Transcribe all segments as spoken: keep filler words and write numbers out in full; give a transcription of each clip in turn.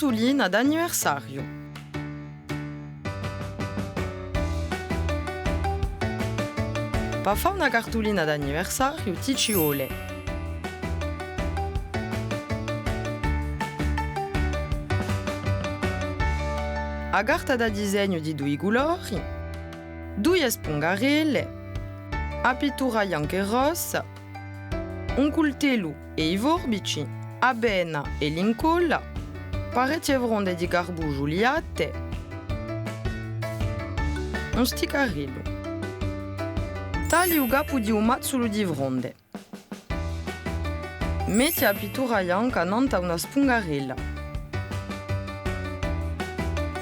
Cartulina d'anniversariu. Pà fà una cartulina d'anniversariu ti ci vole a carta da disegnu di dui culori, duie spungarelle, a pittura bianca è rossa, un cultellu è i forbici, a penna è l'incolla, parechje fronde di garbusu liate, un sticcarellu. Tagli u capu di u mazzulu di fronde. Metti a pittura bianca nant'à una spungarella.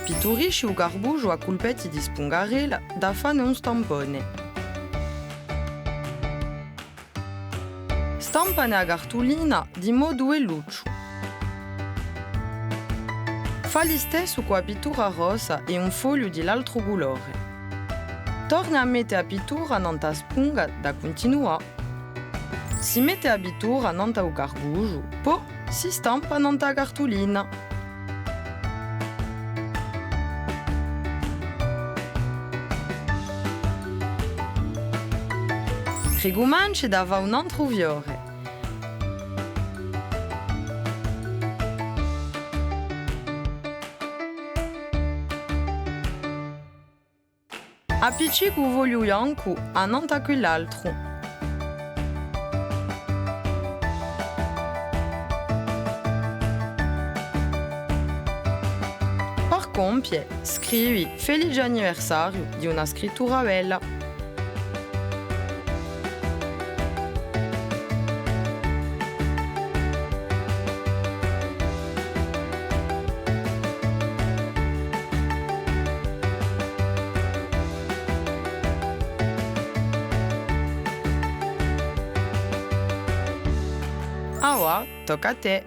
Pitturisci u garbusu à culpetti di spungarella da fanne un stampone. Stampane a cartulina di modu bellucciu. Fà listessu cù a pittura rossa è un fogliu di l'altru culore. Torna à mette a pittura nant'à a spunga da cuntinuà. Si mette a pittura nant'à u garbusu, po si stampa nant'à a cartulina. Ricumancia da fà un antru fiore. Appiccica u fogliu biancu annant'à quill'altru. Per compie, scrivi felice anniversariu di una scrittura bella. Avà, tocca à tè.